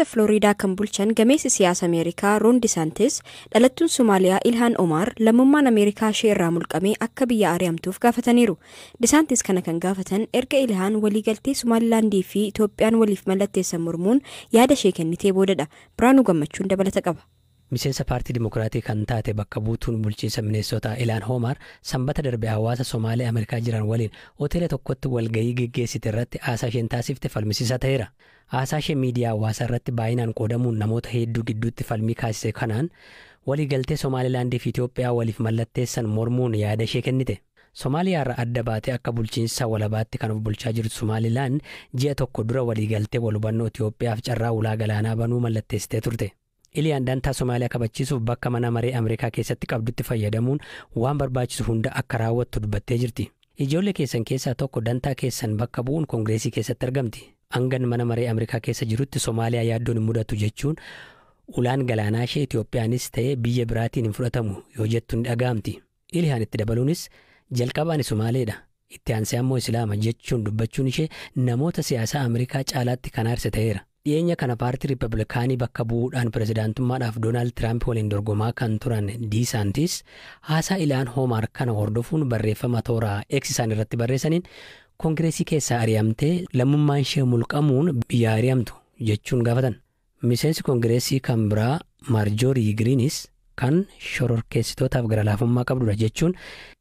Floriidaa kan bulchan gameessi siyaasa Ameerikaa Roon Disaantis dhalattuun Somaaliyaa Ilhaan Omaar lammummaan Ameerikaa ishee irraa mulqamee akka biyya ari'amtuuf gaafataniiru. Disaantis kana kan gaafatan erga Ilhaan waliigaltee Somaalilaandii fi Itoophiyaan waliif mallatteessan mormuun yaada ishee kennitee boodadha. Biraanuu Gammachuun dabalata qaba. Miseensa paartii Dimokiraatii kan taate bakka buutuun bulchiinsa Mineessotaa Ilaan Hoomar Sanbata darbe hawaasa Somaalee Ameerikaa jiran waliin hoteela tokkotti walgahii geggeessite irratti haasaa isheen taasifte falmisiisaa ta'eera. Haasaa ishee miidiyaa hawaasaa irratti baay'inaan qoodamuun namoota hedduu gidduutti falmii kaasise kanaan waliigaltee Somaalilaandii fi Itoophiyaa waliif mallatteessan mormuun yaada ishee kennite. Somaaliyaarraa adda baatee akka bulchiinsa walabaatti kan of bulchaa jirtu Somaalilaand ji'a tokko dura waliigaltee wal hubannoo Itoophiyaaf carraa ulaa galaanaa banuu mallatteessitee turte. Iliyaan dantaa Somaaliyaa kabachiisuuf bakka mana maree Ameerikaa keessatti qabdutti fayyadamuun waan barbaachisu hunda akka raawwattu dubbattee jirti. Ijoollee keessan keessaa tokko dantaa keessan bakka bu'uun koongireesii keessatti argamti. Hangan mana maree Ameerikaa keessa jirutti Somaaliyaa yaaddoon hin mudatu jechuun ulaan galaanaa ishee Itoophiyaanis ta'ee biyya biraatiin hin fudhatamu yoo jettu ni dhaga'amti. Iliyaan itti dabaluunis jalqaba ani Somaaleedha. Itti aansee ammoo Islaama jechuun dubbachuun ishee namoota siyaasaa Ameerikaa caalaatti kan aarse ta'eera. Dhiyeenya kana paartii Riippablikaanii bakka bu'uudhaan pirezidaantummaadhaaf Doonaald Tiraamp waliin dorgomaa kan turan Diisaantis haasaa Ilaan Hoomar kana hordofuun barreeffama toora X isaan irratti barreessaniin koongireesii keessaa ari'amtee lammummaan ishee mulqamuun biyya ari'amtu jechuun gaafatan. Miseensi koongireesii kan biraa Maarjoorii Giriinis kan shororkeessitootaaf gara laafummaa qabdudha jechuun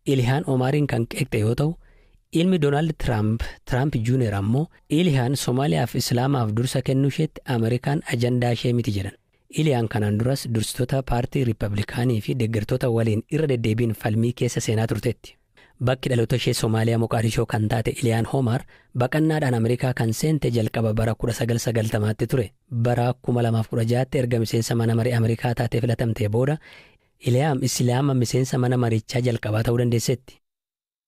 Ilihaan Omaariin kan qeeqxe yoo ta'u, ilmi Doonaald Tiraamp Tiraamp Juuniyer ammoo Ilihaan Somaaliyaaf Islaamaaf dursa kennuu isheetti Ameerikaan ajandaa ishee miti jedhan. Iliyaan kanaan duras dursitoota paartii Riippablikaanii fi deeggartoota waliin irra deddeebiin falmii keessa seenaa turteetti. Bakki dhaloota ishee Somaaliyaa Moqaadishoo kan taate Iliyaan Hoomar baqannaadhaan Ameerikaa kan seente jalqaba bara 1990tti ture. Bara 2016tti erga miseensa mana maree Ameerikaa taatee filatamtee booda Iliyaam Islaama miseensa mana marichaa jalqabaa ta'uu dandeesseetti.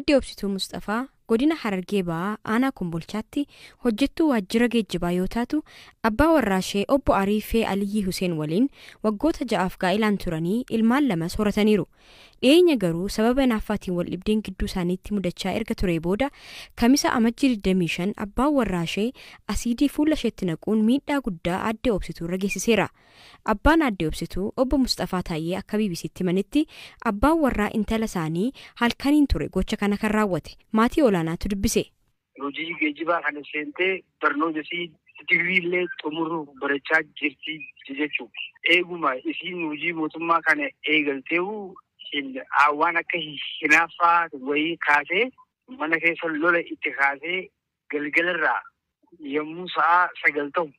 Aadde Obsituu Musxafaa godina Harargee Ba'aa aanaa Kombolchaatti hojjettuu waajjira geejjibaa yoo taatu, abbaa warraa ishee obbo Ariifee Aliyyii Huseen waliin waggoota 6f gaa'ilaan turanii ilmaan lamas horataniiru. Dhiyeenya garuu sababa hinaaffaatiin wal dhibdeen gidduu isaaniitti mudachaa erga turee booda Kamisa Amajjii 25 abbaan warraa ishee asiidii fuula isheetti naquun miidhaa guddaa aadde Obsituu irra geessiseera. Abbaan aadde Obsituu obbo Musxafaa Taayyee akka BBCtti himanitti abbaan warraa intala isaanii halkaniin ture gocha kana kan raawwate. Maatii olaanaatu dubbise. Hojii geejjibaa kana seentee barnoota isii digirii illee xumuruuf barachaa jirti jechuudha. Eeguma isiin hojii mootummaa kana eegalteewu waan akka hinaaffaa wayii kaasee mana keessa lola itti kaasee galgalarraa yommuu sa'a 9 ta'u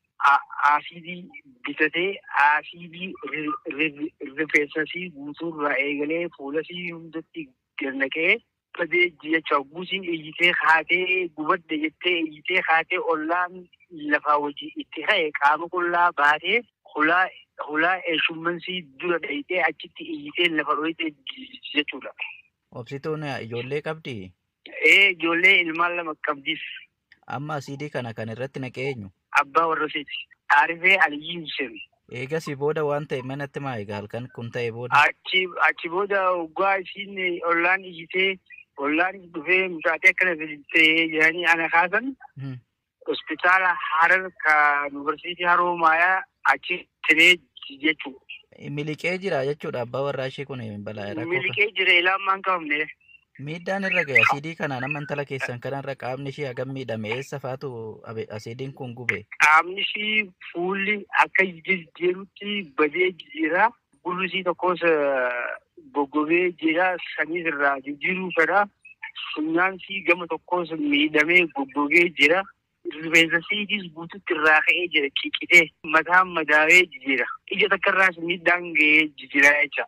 asiidii bitatee asiidii rifeensasii guutuurraa eegalee fuulasii hundatti gad naqee badee jecha guusiin iyyitee kaatee gubadde jettee iyyitee kaatee ollaan lafaa wajji itti ka'e qaama qullaa baatee hulaa hulaa eessummansii dura dhayitee achitti iyyitee lafa dhoyite jechuudha. Obsituun ijoollee qabdii? Ee, ijoollee ilmaan lama qabdiif. Amma asiidii kana kan irratti naqee eenyu? Abbaa warra isiiti. Aarifee Aliyyii Hussein. Eegasii booda waan ta'e manatti maa egaa halkan kun ta'e booda? Achi booda waggaa isiin ollaan iyyitee ollaan dhufee mucaatii akkana ta'ee jedhanii ana kaasan hospitaala Harar ka yuunivarsiitii Haroo Maayaa achi tiree jechuudha. Miliqee jira jechuudha abbaa warraa ishee kun balaa rakkoo kana. Miliqee jira, ilaa ammaan qabamne. Miidhaan irra ga'e asiidii kanaan amma intala keessan kanarra qaamni ishee hagam miidhame, eessa faatu asiidiin kun gube? Qaamni ishii fuulli akka jijjiirutti badee jira. Gurri ishii tokkos goggogee jira. Sanis irraa jijjiiruu fedha. Funyaan ishii gama tokkos miidhamee goggogee jira. Rifeensa isiitis guututti irraa ka'ee jira, ciccitee mataan madaa'ee jira. Ija takka irraas miidhaan ga'ee jira jecha.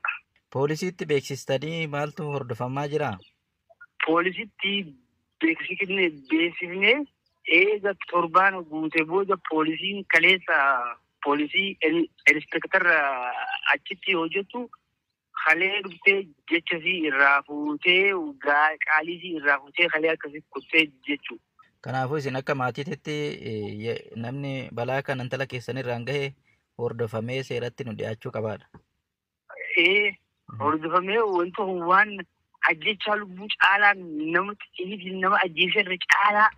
Poolisiitti beeksistanii maaltu hordofamaa jira? Poolisitti beeksifnee eega torbaan guute booda poolisiin kaleessa poolisii inspektara achitti hojjetu kalee dhuftee jecha isii irraa fuutee qaalii irraa fuutee kalee akkasii kuttee jechuudha. Kanaafuu isin akka maatiitti namni balaa kana intala keessan irraan gahe hordofamee seeratti nu dhiyaachuu qabaadha. Ee, hordofamee wanti kun waan ajjechaa lubbuu caalaa nama xiyyiitiin nama ajjeese irra caalaa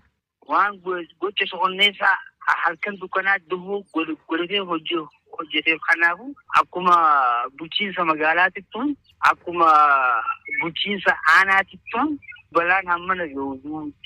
waan gocha soqonneessaa Halkan dukkanaa duhuu godhatee hojjeteef. Kanaafuu akkuma bulchiinsa magaalaatittuun akkuma bulchiinsa aanaatittuun balaan hammana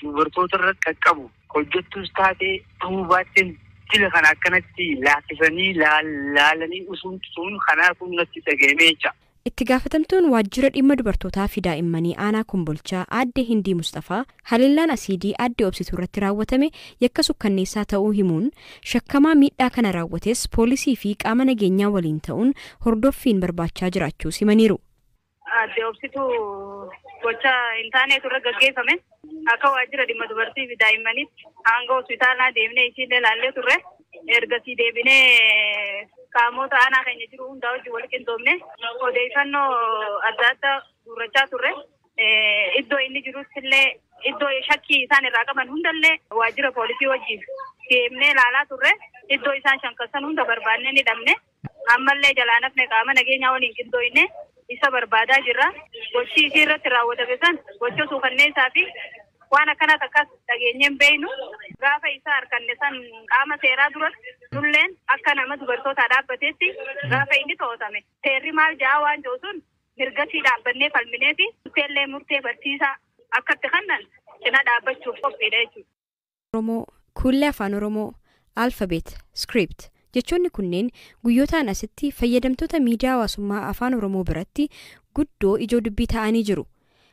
dubartoota irratti qaqqabu hojjettus taatee ta'uu baatteen jila kana akkanatti laaffisanii laalanii usuun kanaafuu natti dhaga'amee jira. Itti gaafatamtuun waajjira dhimma dubartootaa fi daa'immanii aanaa Kombolchaa aadde Hindii Mustafaa haleellaan asiidii aadde Obsituu irratti raawwatame yakka sukkanneessaa ta'uu himuun shakkamaa miidhaa kana raawwates poolisii fi qaama nageenyaa waliin ta'uun hordoffiin barbaachaa jiraachuu himaniiru. Aadde Obsituu gocha hin taanetu irra gaggeeffame akka waajjira dhimma dubartii fi daa'immaniitti hanga hospitaalaa deemnee ishiillee laallee turre ergasii deebinee qaamota aanaa keenya jiru hundaa wajjin wal qindoomne odeeffannoo adda addaa guurrachaa turre. Iddoo inni jirutti illee iddoo shakkii isaan irraa qaban hundallee waajjira poolisii wajjin deemnee ilaalaa turre. Iddoo isaan shankassan hunda barbaannee ni dhabne. Ammallee jalaa nafne qaama nageenyaa waliin qindooyne isa barbaadaa jirra. Gochi isii irratti raawwatame san gocha suukanneessaa fi waan akkanaas akkas dhageenyeen beeynu gaafa isaa harkanne san qaama seeraa duratti nulleen akka nama dubartootaa dhaabbateetti gaafa inni to'atame seerri maal ja'a waan jiru sun mirgasii dhaabbannee falminee fi murteellee murtee barsiisaa akkatti kannan cina dhaabbachuuf qophiidha jechuudha. Oromoo, Kuullee Afaan Oromoo, Alfabeet, Script jechoonni kunneen guyyootaan asitti fayyadamtoota miidiyaa hawaasummaa Afaan Oromoo biratti guddoo ijoo dubbii ta'anii jiru.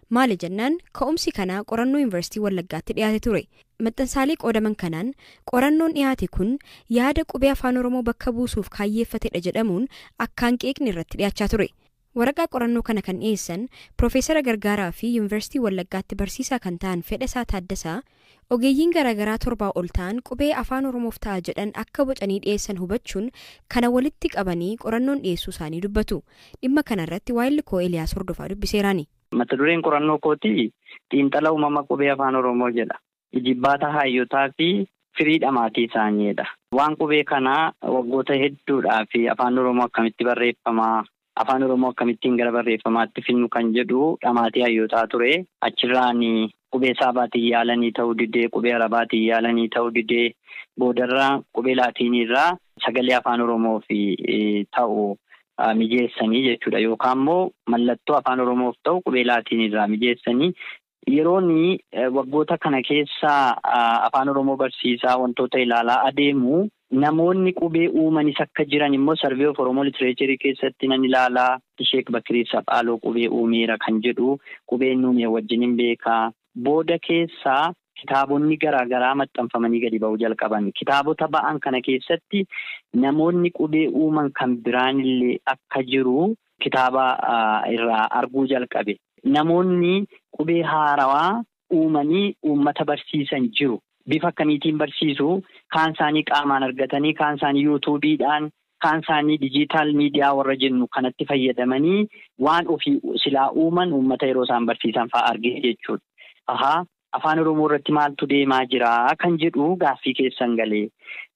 Maali jennaan ka'umsi kanaa qorannoo Yuunivarsiitii Wallaggaatti dhiyaate ture. Maxxansaalee qoodaman kanaan qorannoon dhiyaate kun yaada qubee Afaan Oromoo bakka buusuuf kaayyeeffatedha jedhamuun akkaan qeeqni irratti dhiyaachaa ture. Waraqaa qorannoo kana kan dhiyeessan Piroofeesara Gargaaraa fi Yuunivarsiitii Wallaggaatti barsiisaa kan ta'an Fedhasaa Taaddasaa ogeeyyiin garaagaraa 7 ol ta'an qubee Afaan Oromoof ta'a jedhan akka bocanii dhiyeessan hubachuun kana walitti qabanii qorannoon dhiyeessuu isaanii dubbatu. Dhimma kanarratti waayilli koo Eliyaas Hordofaa dubbiseeraani. Mata dureen qorannoo kootii xiinxala uumama qubee Afaan Oromoo jedha. Ijibbaata hayyotaa fi firii dhamaatii isaaniidha. Waan qubee kanaa waggoota hedduudhaa fi Afaan Oromoo akkamitti barreeffamaa, Afaan Oromoo akkamittiin gara barreeffamaatti finnu kan jedhu dhamaatii hayyotaa ture. Achirraan qubee saabaatiin yaalanii ta'uu didee, qubee arabaatiin yaalanii ta'uu didee, boodarraa qubee laatiiniirraa sagalee Afaan Oromoo fi ta'u mijeessanii jechuudha. Yookaan immoo mallattoo Afaan Oromoof ta'u qubee laatiiniirraa mijeessanii yeroon waggoota kana keessa Afaan Oromoo barsiisaa wantoota ilaalaa adeemu namoonni qubee uumanis akka jiran immoo Survey of Oromo Literature keessatti nan ilaalaa. Sheek Bakirii Saphaaloo qubee uumeera kan jedhu qubeen uume wajjin hin beekaa. Booda keessaa kitaabonni garaagaraa maxxanfamanii gadi ba'uu jalqaban. Kitaabota ba'an kana keessatti namoonni qubee uuman kan biraan illee akka jiru kitaaba irraa arguu jalqabe. Namoonni qubee haarawaa uumanii uummata barsiisan jiru. Bifa akkamiitiin barsiisu? Kaan isaanii qaamaan argatanii, kaan isaanii yuutuubiidhaan, kaan isaanii dijiitaal miidiyaa warra jennu kanatti fayyadamanii waan ofii silaa uuman uummata yeroo isaan barsiisan fa'aa argee jechuudha. Ahaa, Afaan Oromoo irratti maaltu deemaa jira kan jedhu gaaffii keessan galee.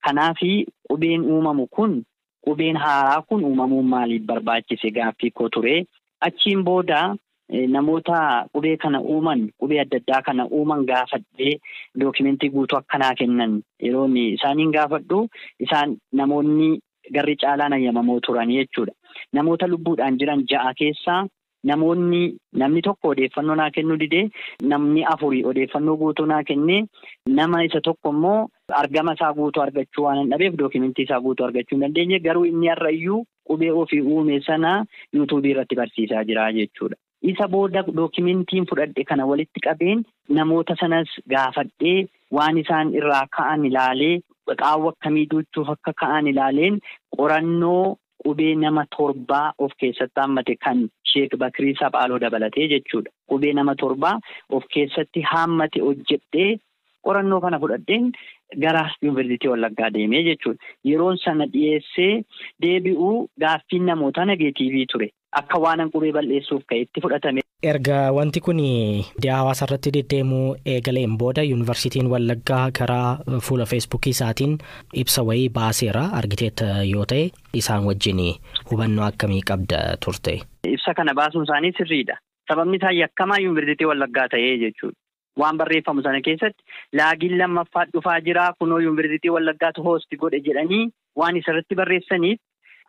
Kanaafi qubeen uumamu kun, qubeen haaraa kun uumamuun maaliif barbaachise gaaffii koo ture. Achiin booda namoota qubee kana uuman, qubee adda addaa kana uuman gaafadhee dookimentii guutuu akkanaa kennan yeroo isaaniin gaafadhu isaan namoonni garri caalaan ayyamamoo turan jechuudha. Namoota lubbuudhaan jiran 6 keessaa namni tokko odeeffannoo naa kennuu didee, namni 4 odeeffannoo guutuu naa kennee, nama isa tokko immoo argama isaa guutuu argachuu waan hin dhabeef dookimentii isaa guutuu argachuu hin dandeenye. Garuu inni har'ayyuu qubee ofii uume sana yuutuubii irratti barsiisaa jira jechuudha. Isa booda dookimentiin fudhadhe kana walitti qabeen namoota sanas gaafadhee waan isaan irraa ka'an ilaalee, qaawwa akkamii duuchuuf akka ka'an ilaaleen qorannoo qubee nama 7 of keessatti hammate kan Sheek Bakirii Saphaaloo dabalatee jechuudha. Qubee nama 7 of keessatti hammate hojjedhee qorannoo kana fudhadheen gara Yuunivarsiitii Wallaggaa deemee jechuudha. Yeroon sana dhiyeessee deebi'uu gaaffiin namoota nageetiivii ture. Akka waan qubee balleessuuf ka'etti fudhatame. Erga wanti kun miidiyaa hawaasaa irratti deddeemuu eegaleen booda Yuunivarsiitiin Wallaggaa karaa fuula Feesbuukii isaatiin ibsa wayii baaseera argiteetta yoo ta'e isaan wajjin hubannoo akkamii qabda turte? Ibsa kana baasuun isaanii sirriidha. Sababni isaa yakkamaa Yuunivarsiitii Wallaggaa ta'ee jechuudha. Waan barreeffamu sana keessatti laagiin lammaffaa dhufaa jira kunoo yuunivarsiitii Wallaggaatu hoosti godhe jedhanii waan isarratti barreessaniif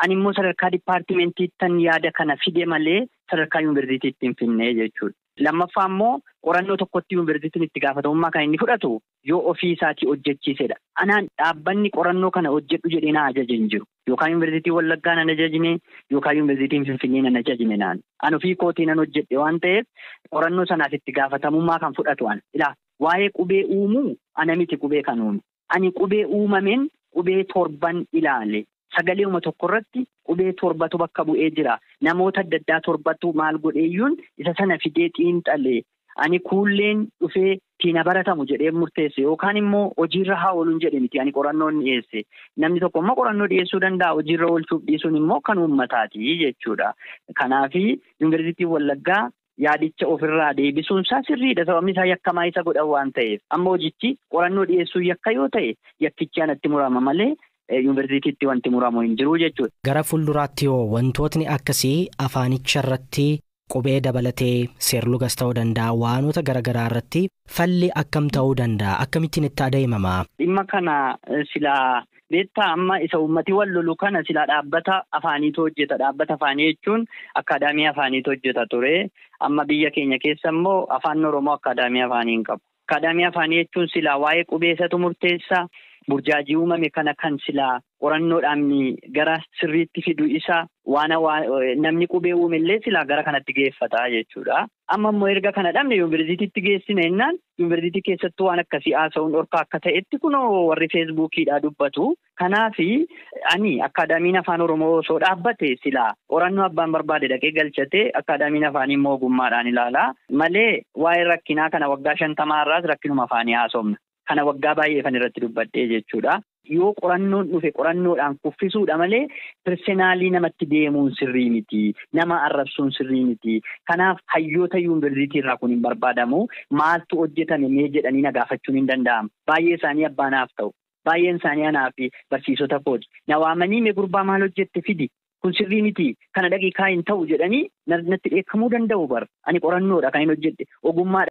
ani immoo sadarkaa dipaartimentiittan yaada kana fide malee sadarkaa yuunivarsiitiitti hin finne jechuudha. Lammaffaa immoo qorannoo tokkotti yuunivarsiitiin itti gaafatamummaa kan inni fudhatu yoo ofii isaatii hojjechiisedha. Anaan dhaabbanni qorannoo kana hojjedhu jedhee na ajaje hin jiru. Yookaan yuunivarsiitii Wallaggaa nan ajajne yookaan yuunivarsiitiin Finfinnee nan ajajne naan. An ofii kootii nan hojjedhe waan ta'eef qorannoo sanaaf itti gaafatamummaa kan fudhatu an. Ilaa waa'ee qubee uumuu ana miti qubee kan uume. Ani qubee uumameen qubee torban ilaale. Sagaleuma tokko irratti qubee torbatu bakka bu'ee jira. Namoota adda addaa torbatu maal godheeyyuun isa sana fidee xiinxalee. Ani kuulleen dhufee tiin baratamu jedhee murteesse yookaan immoo hojiirra haa ooluun jedhe miti ani qorannoo dhiyeesse. Namni tokko immoo qorannoo dhiyeessuu danda'a hojiirra oolchuuf dhiisuun immoo kan uummataati jechuudha. Kanaafi yuunivarsiitiin Wallaggaa yaadicha ofirraa deebisuun isaa sirriidha. Sababni isaa yakkamaa isa godhan waan ta'eef. Amma hojichi qorannoo dhiyeessuu yakka yoo ta'e yakkichi anatti murama malee yuunivarsiitiitti wanti muramu hin jiru jechuudha. Gara fuulduraatti yoo wantootni akkasii afaanicha irratti qubee dabalatee seerlugas ta'uu danda'a waanota garaagaraa irratti falli akkam ta'uu danda'a akkamittiin itti adeemama? Dhimma kana silaa beektaa amma isa uummati wal lolu kana silaa dhaabbata afaaniitu hojjeta. Dhaabbata afaanii jechuun akkaadaamii afaaniitu hojjeta ture. Amma biyya keenya keessa immoo afaan Oromoo akkaadaamii afaanii hin qabu. Akkaadaamii afaanii jechuun silaa waa'ee qubeessatu murteessa. Burjaajii uumame kana kan silaa qorannoodhaan gara sirriitti fidu isa waan namni qubee uume illee silaa gara kanatti geeffata jechuudha. Amma immoo erga kana dhabne yuunivarsiitiitti geessine jennaan yuunivarsiitii keessattuu waan akkasii haasa'uun dhorkaa akka ta'etti kunoo warri feesbuukiidhaa dubbatu. Kanaafi ani akkaadaamiin afaan Oromoo osoo dhaabbate silaa qorannoo abbaan barbaade dhaqee galchatee akkaadaamiin afaanii immoo ogummaadhaan ilaala. Malee waa'ee rakkinaa kana waggaa 50 irraas rakkinuma afaanii haasofna. Kana waggaa baay'ee irratti dubbadhee jechuudha. Yoo qorannoon dhufe qorannoodhaan kuffisuudha malee pirsenaalii namatti deemuun sirrii miti. Nama arrabsuun sirrii miti. Kanaaf hayyoota yuunivarsiitii irraa kun hin barbaadamu. Maaltu hojjetame mee jedhanii na gaafachuun hin danda'amu. Baay'ee isaanii abbaa naaf ta'u. Baay'een isaanii anaa fi barsiisota kooti. Na waamanii mee gurbaa maal hojjette fidi? Kun sirrii miti. Kana dhaqiikaa hin ta'u jedhanii natti dheekkamuu danda'u bara. Ani qorannoodha kan hin hojjedhe. Ogummaadha.